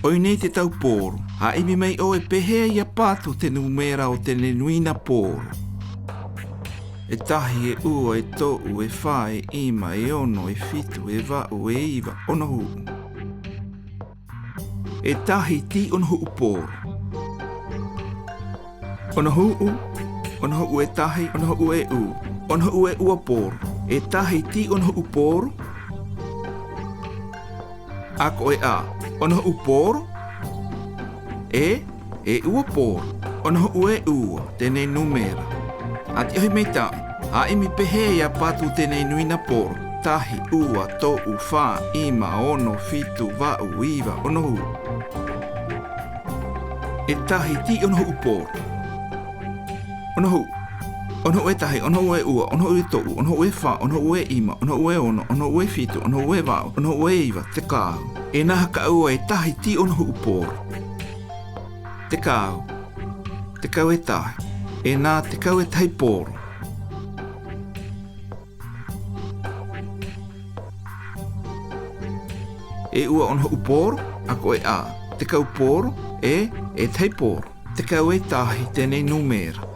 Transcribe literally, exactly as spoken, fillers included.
ʻOi nei te tau poro. Haʻimi mai ʻoe pe hē ia patu te numera o te nenui na poro. E tahi, e ua, e toʻu, e fa, e ima, e ono, e fitu, e vaʻu, e iva, onohuʻu. E tahi ti onohuʻu poro. Onohuʻu, onohuʻu e tahi, onohuʻu e ua, onohuʻu e ua poro. E tahi ti onohuʻu poro. Ako e a, onohuʻu poro. E, e ua poro. Onohuʻu e ua, te nei numera. Ati ʻohi mai taʻu. Haʻimi pe hē ia patu te nenui na poro. Tahi, ua, toʻu, fa, ima, ono, fitu, vaʻu, iva, onohuʻu. E tahi ti onohuʻu poro. Onohuʻu. Onohuʻu e tahi, onohuʻu e ua, onohuʻu e toʻu, onohuʻu e fa, onohuʻu e ima, onohuʻu e ono, onohuʻu e fitu, onohuʻu e vaʻu, onohuʻu e iva, te kau. E naha kaua e tahi ti onohuʻu poro. Te kau. Te kau e tahi. E na te kau e tahi poro. E ua onohuʻu poro, ako e a. Te kau poro, e, e tahi poro. Te kau e tahi te nei numera.